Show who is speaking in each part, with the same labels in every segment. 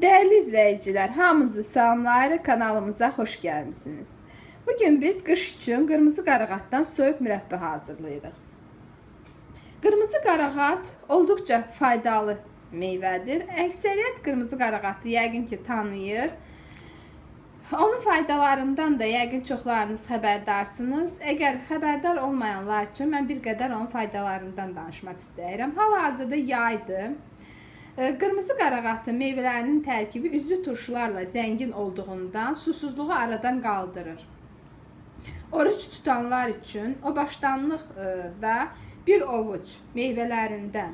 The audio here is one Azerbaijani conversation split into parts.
Speaker 1: Değerli izleyiciler, hamınızı salamlayırıq, kanalımıza xoş gəlmisiniz. Bugün biz qış üçün qırmızı qarağatdan soyuq mürəbbə hazırlayırıq. Qırmızı qarağat olduqca faydalı meyvədir. Əksəriyyət qırmızı qarağatı yəqin ki tanıyır. Onun faydalarından da yəqin çoxlarınız xəbərdarsınız. Əgər xəbərdar olmayanlar üçün mən bir qədər onun faydalarından danışmaq istəyirəm. Hal-hazırda yaydır. Qırmızı qarağatın meyvələrinin tərkibi üzlü turşularla zəngin olduğundan susuzluğu aradan qaldırır. Oruç tutanlar üçün o başdanlıq da bir ovuc meyvələrindən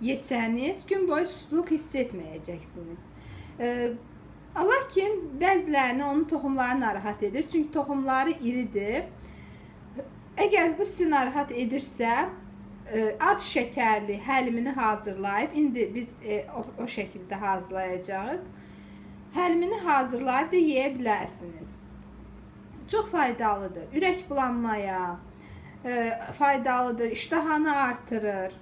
Speaker 1: yesəniz gün boyu susuzluq hiss etməyəcəksiniz. Lakin bəzilərini onun toxumları narahat edir. Çünki toxumları iridir. Əgər bu sizi narahat edirsə, az şəkərli həlimini hazırlayıb, indi biz o şəkildə hazırlayacağıq. Həlimini hazırlayıb da yeyə bilərsiniz. Çox faydalıdır. Ürək bulanmaya faydalıdır, iştahanı artırır.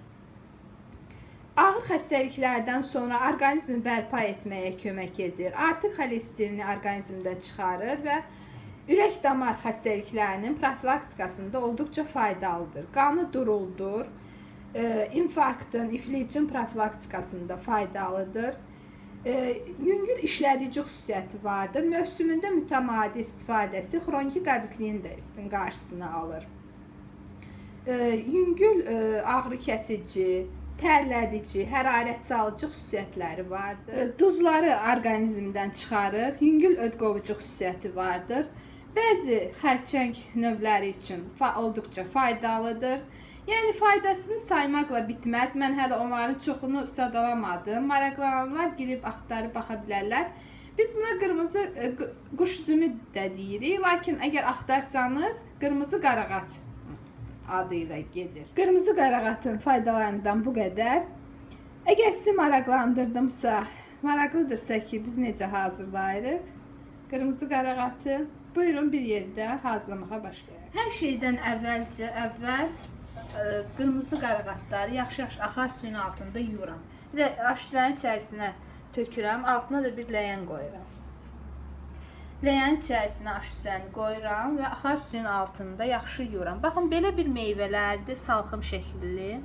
Speaker 1: Ağır xəstəliklərdən sonra orqanizmi bərpa etməyə kömək edir. Artıq xolesterini orqanizmdən çıxarır və ürək damar xəstəliklərinin profilaktikasında olduqca faydalıdır. Qanı duruldur, infarktın, iflicin profilaktikasında faydalıdır. Yüngül işlədici xüsusiyyəti vardır. Mövsümündə mütəmadi istifadəsi xroniki qəbizliyin də qarşısını alır. Yüngül ağrı kəsici, tərlədici, hərarət salıcı xüsusiyyətləri vardır. Duzları orqanizmdən çıxarır, yüngül öd qovucu xüsusiyyəti vardır. Bəzi xərçəng növləri üçün olduqca faydalıdır. Yəni faydasını saymaqla bitməz. Mən hələ onların çoxunu sadalamadım. Maraqlananlar girib axtarıb baxa bilərlər. Biz buna qırmızı quş üzümü də deyirik. Lakin əgər axtarsanız, qırmızı qarağat adı ilə gedir. Qırmızı qarağatın faydalarından bu qədər. Əgər sizi maraqlandırdımsa, maraqlıdırsa ki, biz necə hazırlayırıq qırmızı qarağatı, buyurun bir yerdə hazırlamağa başlayaq. Hər şeydən əvvəl qırmızı qarağatları yaxşı-yaxşı axar suyun altında yuyuram. Bir də aşüzənin içərisinə tökürəm, altına da bir ləyən qoyuram. Ləyənin içərisinə aşüzəni qoyuram və axar suyun altında yaxşı yuyuram. Baxın, belə bir meyvələrdir, salxım şəkilli.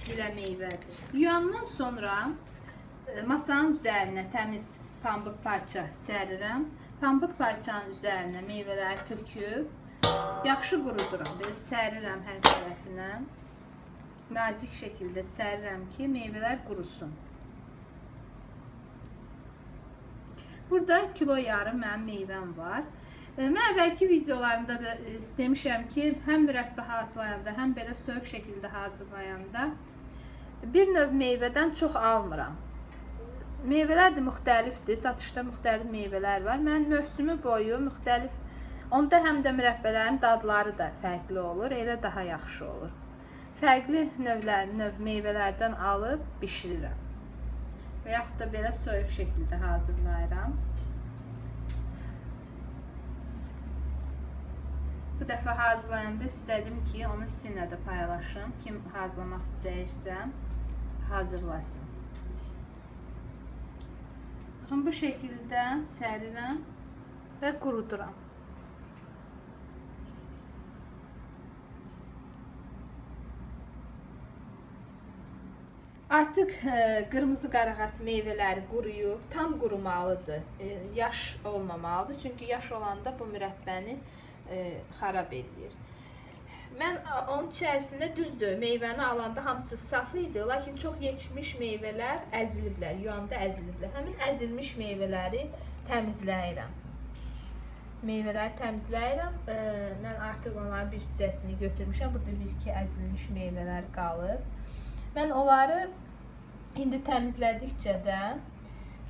Speaker 1: Belə meyvədir. Yuyandan sonra masanın üzərinə təmiz pambıq parça sərirəm. Pambıq parçanın üzərinə meyvələri töküb yaxşı quruduram. Belə sərirəm hər tərəfinə. Nazik şəkildə sərirəm ki, meyvələr qurusun. Burada kilo yarım mənim meyvəm var. Mən əvvəlki videolarımda da demişəm ki, həm mürəbbə hazırlayanda, həm belə soyuq şəkildə hazırlayanda bir növ meyvədən çox almıram. Meyvələr də müxtəlifdir, satışda müxtəlif meyvələr var. Mən mövsümü boyu müxtəlif, onda həm də mürəbbələrin dadları da fərqli olur, elə daha yaxşı olur. Fərqli növ meyvələrdən alıb bişirirəm. Və yaxud da belə soyuq şəkildə hazırlayıram. Bu dəfə hazırlayanda istədim ki, onu sizinlə də paylaşım. Kim hazırlamaq istəyirsə, hazırlasın. Baxın, bu şəkildə sərirəm və quruduram. Artıq qırmızı qarağat meyvələri quruyub, tam qurumalıdır. Yaş olmamalıdır. Çünki yaş olanda bu mürəbbəni xarab eləyir. Mən onun içərisində düzdür, meyvəni alanda hamısı saf idi, lakin çox yetişmiş meyvələr əziliblər, yuyanda əziliblər. Həmin əzilmiş meyvələri təmizləyirəm. Meyvələri təmizləyirəm. Mən artıq onların bir hissəsini götürmüşəm. Burada bir-iki əzilmiş meyvələr qalıb. Mən onları indi təmizlədikcə də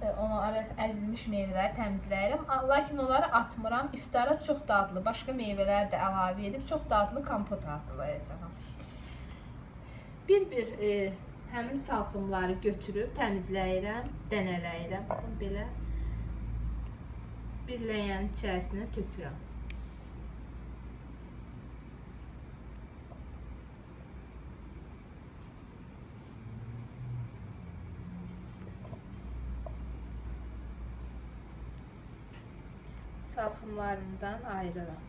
Speaker 1: onları əzilmiş meyvələri təmizləyirəm. Lakin onları atmıram. İftara çox dadlı başqa meyvələr də əlavə edib çox dadlı kompot hazırlayacağam. Bir-bir həmin salxımları götürüb təmizləyirəm, dənələyirəm. Baxın, belə bir ləyənin içərisinə tökürəm. Salxımlarından ayırıram.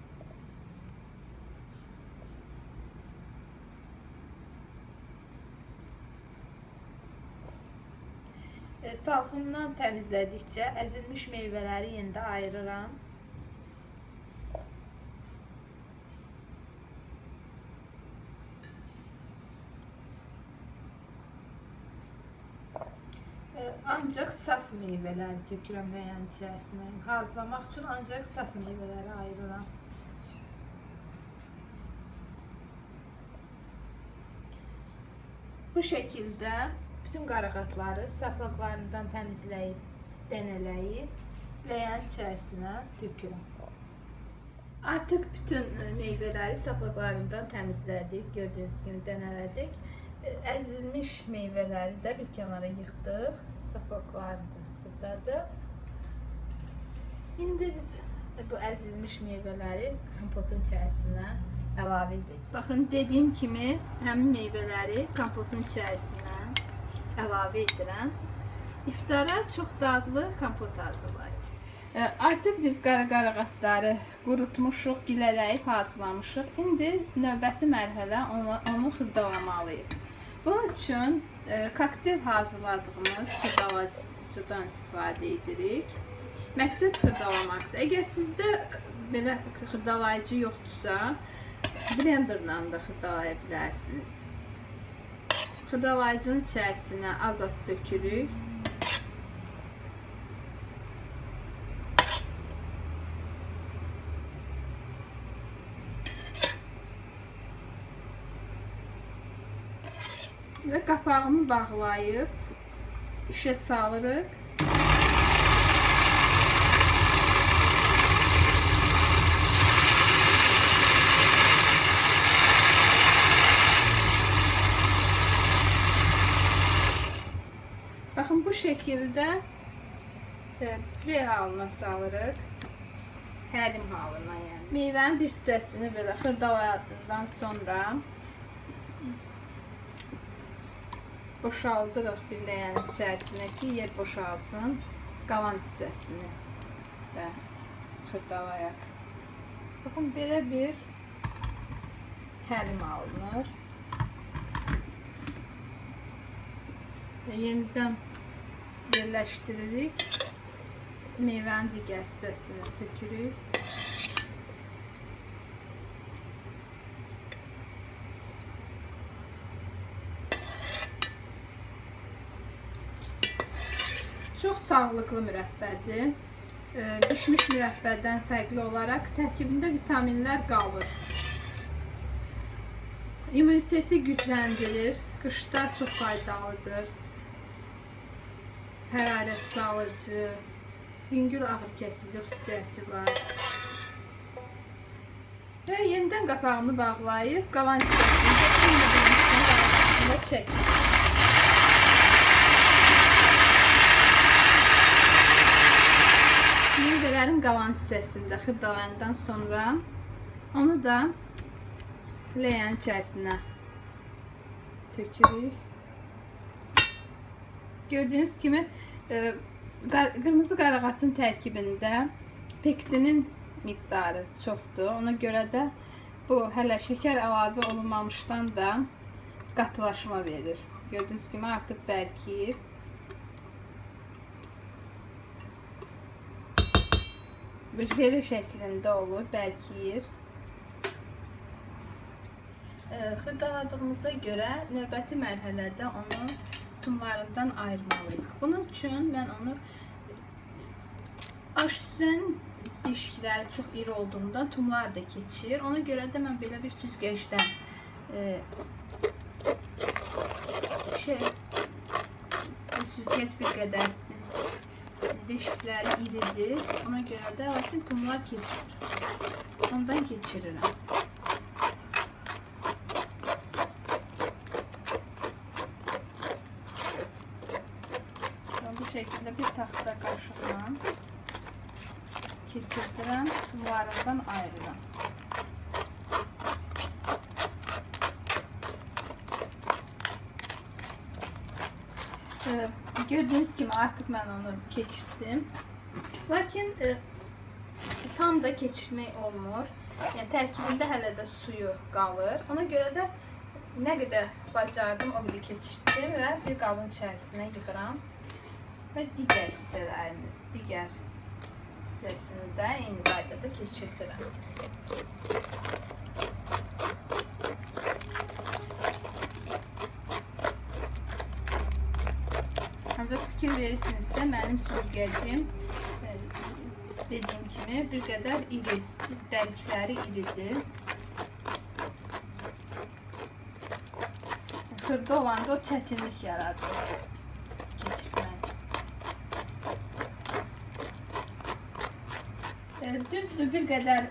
Speaker 1: Salxımdan təmizlədikcə əzilmiş meyvələri yenə də ayırıram. Ancaq saf meyvələri tökürəm ləyənin içərisinə. Hazırlamaq üçün ancaq saf meyvələri ayırıram. Bu şəkildə bütün qarağatları saflıqlarından təmizləyib, dənələyib ləyənin içərisinə tökürəm. Artıq bütün meyvələri saflıqlarından təmizlədik. Gördüyünüz kimi dənələdik. Əzilmiş meyvələri də bir kənara yığdıq. Sapaqları da buradadır. İndi biz bu əzilmiş meyvələri kompotun içərisinə əlavə edəcəyik. Baxın, dediyim kimi həmin meyvələri kompotun içərisinə əlavə edirəm. İftara çox dadlı kompot hazırlayırıq. Artıq biz qara qarağatları qurutmuşuq, gilələyib hazırlamışıq. İndi növbəti mərhələ onu xırdalamalıyıq. Bunun üçün kokteyl hazırladığımız xırdalayıcıdan istifadə edirik. Məqsəd xırdalamaqdır. Əgər sizdə belə xırdalayıcı yoxdursa, blenderla da xırdalaya bilərsiniz. Xırdalayıcının içərisinə az-az tökürük. Və qapağını bağlayıb işə salırıq. Baxın, bu şəkildə püre halına salırıq. Həlim halına yəni. Meyvənin bir hissəsini belə xırdalayandan sonra boşaldırıq bir ləyənin içərisinə ki, yer boşalsın. Qalan hissəsini də xırdalayaq. Baxın, belə bir həlim alınır. Və yenidən yerləşdiririk. Meyvənin digər hissəsini tökürük. Çox sağlıqlı mürəbbədir. Bişmiş mürəbbədən fərqli olaraq tərkibində vitaminlər qalır. İmmuniteti gücləndirir. Qışda çox faydalıdır. Hərarət salıcı, yüngül ağrı kəsici xüsusiyyəti var. Və yenidən qapağını bağlayıb qalan hissəsini də eyni bunun arasında çəkirik. Meyvələrin qalan hissəsini də xırdalayandan sonra onu da ləyənin içərisinə tökürük. Gördüyünüz kimi qırmızı qarağatın tərkibində pektinin miqdarı çoxdur. Ona görə də bu hələ şəkər əlavə olunmamışdan da qatılaşma verir. Gördüyünüz kimi artıq bərkiyib. Bir jele şəklində olur, bərkiyir. Xırdaladığımıza görə növbəti mərhələdə onu tumlarından ayırmalıyıq. Bunun üçün mən onu aş süzənin dişləri çox iri olduğundan tumlar da keçir. Ona görə də mən belə bir süzgəcdən bu süzgəc bir qədər deşikləri iridir. Ona görə də lakin tumlar keçir. Ondan keçirirəm. Bu şəkildə bir taxta qaşıqla keçirdirəm, tumlarından ayırıram. Gördüyünüz kimi artıq mən onu keçirdim. Lakin Tam da keçirmək olmur. Yəni tərkibində hələ də suyu qalır. Ona görə də nə qədər bacardım, o qədər keçirtdim və bir qabın içərisinə yığıram. Və digər hissələrini, digər hissəsini də eyni qaydada keçirdirəm. Ancaq fikir verirsinizsə, mənim süzgəcim dediyim kimi bir qədər iri, dəlikləri iridir. Xırda olanda o çətinlik yaradır keçirtmək. Düzdür, bir qədər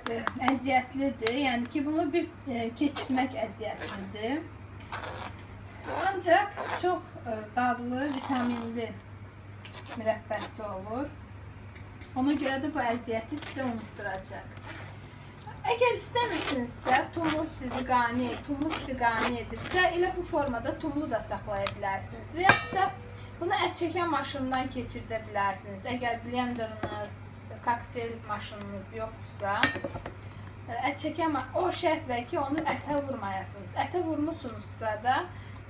Speaker 1: əziyyətlidir. Yəni ki, bunu bir keçirtmək əziyyətlidir. Ancaq çox dadlı, vitaminli mürəbbəsi olur. Ona görə də bu əziyyəti sizə unutduracaq. Əgər istəmirsinizsə, tumlu sizi qane edirsə, elə bu formada tumlu da saxlaya bilərsiniz. Və yaxud da bunu ət çəkən maşından keçirdə bilərsiniz. Əgər blenderınız, kokteyl maşınınız yoxdursa, ət çəkən o şərtlə ki, onu ətə vurmayasınız. Ətə vurmusunuzsa da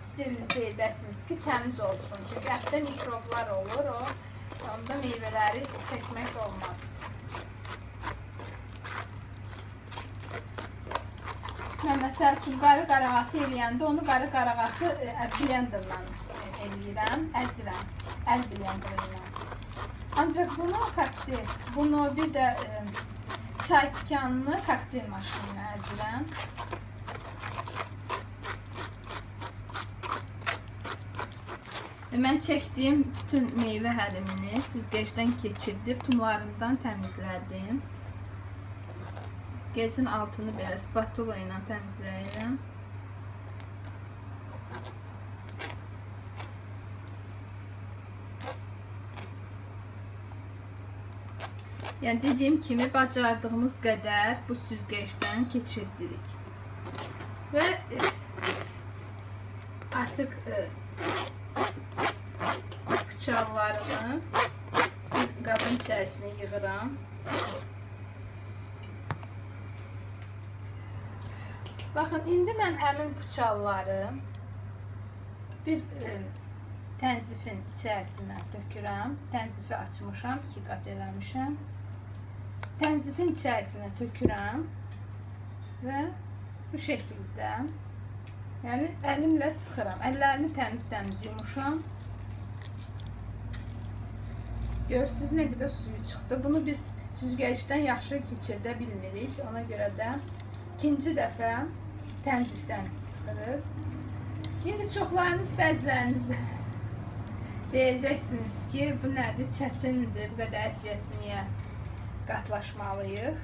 Speaker 1: sterilizə edəsiniz ki, təmiz olsun. Çünki ətdə mikroblar olur, onda meyvələri çəkmək olmaz. Mən məsəl üçün qarı qarağatı eləyəndə onu qarı qarağatı blenderla eləyirəm, əzirəm, əl blenderi ilə. Ancaq bunu kokteyl, bunu bir də çay tikanını kokteyl maşını ilə əzirəm. Mən çəkdiyim bütün meyvə həlimini süzgəcdən keçirdim, tumlarından təmizlədim. Süzgəcin altını belə spatula ilə təmizləyirəm. Yəni dediyim kimi bacardığımız qədər bu süzgəcdən keçirdirik. Və artıq bıçaqlarımı bir qabın içərisinə yığıram. Baxın, indi mən həmin bıçaqları bir tənzifin içərisinə tökürəm. Tənzifi açmışam, 2 qat eləmişəm. Tənzifin içərisinə tökürəm və bu şəkildə, yəni əlimlə sıxıram. Əllərimi təmiz-təmiz yumuşam. Görürsünüz nə qədər suyu çıxdı. Bunu biz süzgəcdən yaxşı keçirdə bilmirik. Ona görə də ikinci dəfə tənzifdən sıxırıq. İndi çoxlarınız, bəziləriniz deyəcəksiniz ki, bu nədir, çətindir, bu qədər əziyyətli niyə qatlaşmalıyıq.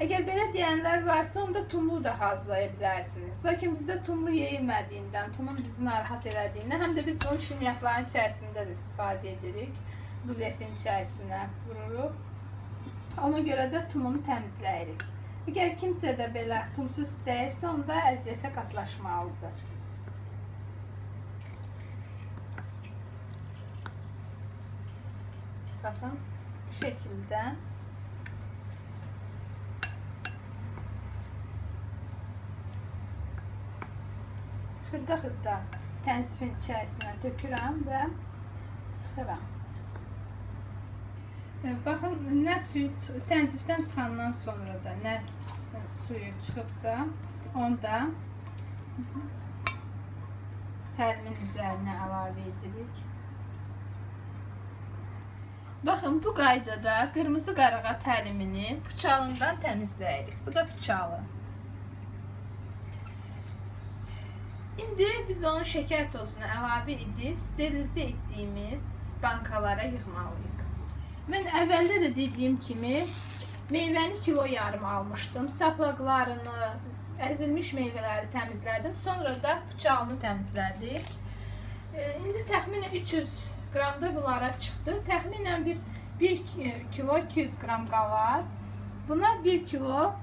Speaker 1: Əgər belə deyənlər varsa, onda tumlu da hazırlaya bilərsiniz. Lakin bizdə tumlu yeyilmədiyindən, tumun bizi narahat elədiyindən, həm də biz bunu şirniyyatların içərisində də istifadə edirik. Ruletin içərisinə vururuq. Ona görə də tumunu təmizləyirik. Əgər kimsə də belə tumsuz istəyirsə, onda əziyyətə qatlaşmalıdır. Baxın, bu şəkildə. Xırda-xırda tənzifin içərisinə tökürəm və sıxıram. Baxın, nə suyu tənzifdən çıxandan sonra da nə suyu çıxıbsa, onu da həlimin üzərinə əlavə edirik. Baxın, bu qaydada qırmızı qarağat həlimini bıçağından təmizləyirik. Bu da bıçağı. İndi biz onun şəkər tozunu əlavə edib sterilizə etdiyimiz bankalara yığmalıyıq. Mən əvvəldə də dediyim kimi meyvəni kilo yarım almışdım. Saplaqlarını, əzilmiş meyvələri təmizlədim. Sonra da bıçağını təmizlədik. İndi təxminən 300 qramda bunlara çıxdı. Təxminən bir kilo 200 qram qalar. Buna 1 kilo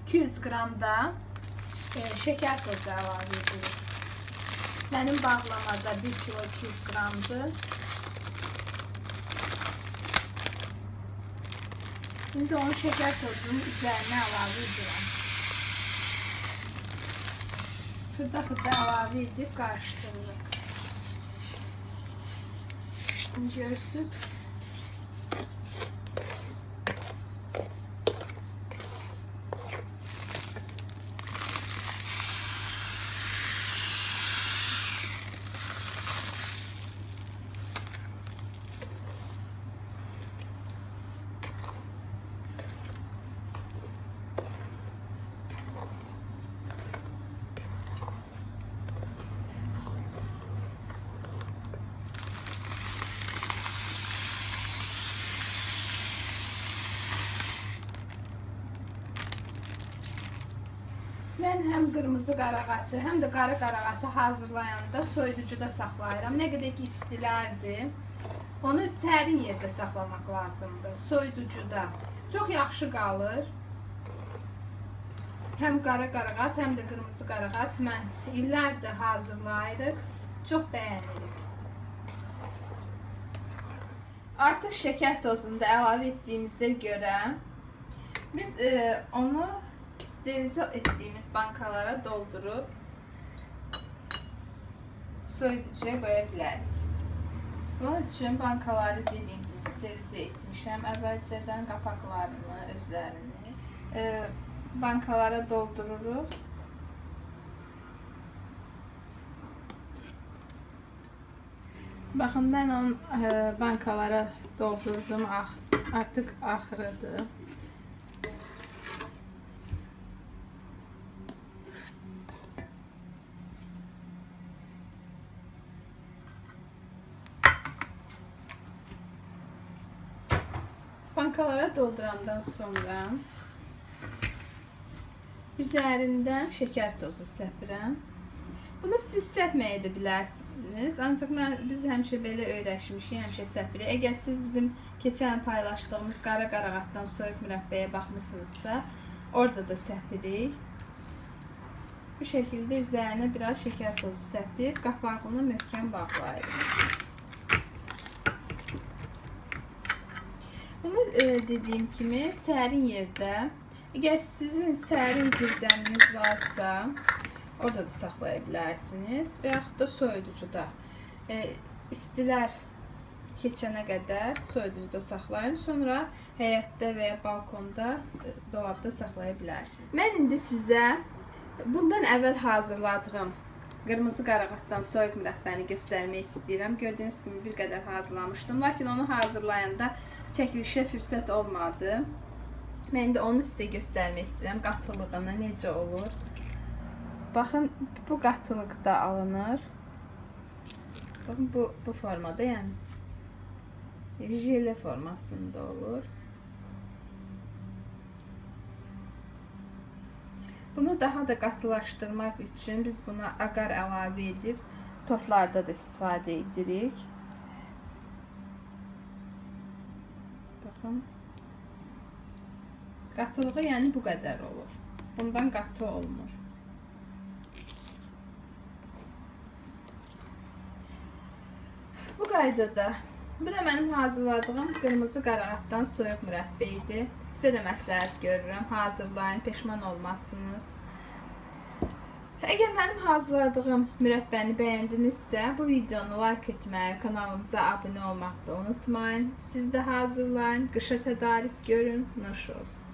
Speaker 1: 200 qramda şəkər tozu əlavə edirik. Mənim bağlamada 1 kilo 200 qramdır. İndi onu şəkər tozunun üzərinə əlavə edirəm. Xırda-xırda əlavə edib qarışdırırıq. İndi görürsünüz. Mən həm qırmızı qarağatı, həm də qara qarağatı hazırlayanda soyuducuda saxlayıram. Nə qədər ki istilərdir, onu sərin yerdə saxlamaq lazımdır. Soyuducuda. Çox yaxşı qalır. Həm qara qarağat, həm də qırmızı qarağat mən illərdir hazırlayırıq. Çox bəyənirik. Artıq şəkər tozunu da əlavə etdiyimizə görə biz onu sterilize etdiyimiz bankalara doldurub soyuducuya qoya bilərik. Bunun üçün bankaları dediyim kimi sterilize etmişəm əvvəlcədən, qapaqlarını, özlərini. Bankalara doldururuq. Baxın, mən onu bankalara doldurdum. Artıq axırıdır. Bankalara doldurandan sonra üzərindən şəkər tozu səpirəm. Bunu siz səpməyə də bilərsiniz. Ancaq biz həmişə belə öyrəşmişik, həmişə səpirik. Əgər siz bizim keçən paylaşdığımız qara qarağatdan soyuq mürəbbəyə baxmısınızsa, orada da səpirik. Bu şəkildə üzərinə biraz şəkər tozu səpib, qapağını möhkəm bağlayırıq. Bunu dediyim kimi sərin yerdə, əgər sizin sərin zirzəminiz varsa, orada da saxlaya bilərsiniz və yaxud da soyuducuda. İstilər keçənə qədər soyuducuda saxlayın, sonra həyətdə və ya balkonda, dolabda saxlaya bilərsiniz. Mən indi sizə bundan əvvəl hazırladığım qırmızı qarağatdan soyuq mürəbbəni göstərmək istəyirəm. Gördüyünüz kimi bir qədər hazırlamışdım. Lakin onu hazırlayanda çəkilişə fürsət olmadı. Mən də onu sizə göstərmək istəyirəm. Qatılığını necə olur. Baxın, bu qatılıqda alınır. Baxın, bu formada, yəni jele formasında olur. Bunu daha da qatılaşdırmaq üçün biz buna aqar əlavə edib tortlarda da istifadə edirik. Baxın. Qatılığı yəni bu qədər olur. Bundan qatı olmur. Bu qaydada. Bu da mənim hazırladığım qırmızı qarağatdan soyuq mürəbbə idi. Sizə də məsləhət görürəm. Hazırlayın, peşman olmazsınız. Əgər mənim hazırladığım mürəbbəni bəyəndinizsə, bu videonu like etməyi, kanalımıza abunə olmağı da unutmayın. Siz də hazırlayın, qışa tədarik görün. Nuş olsun.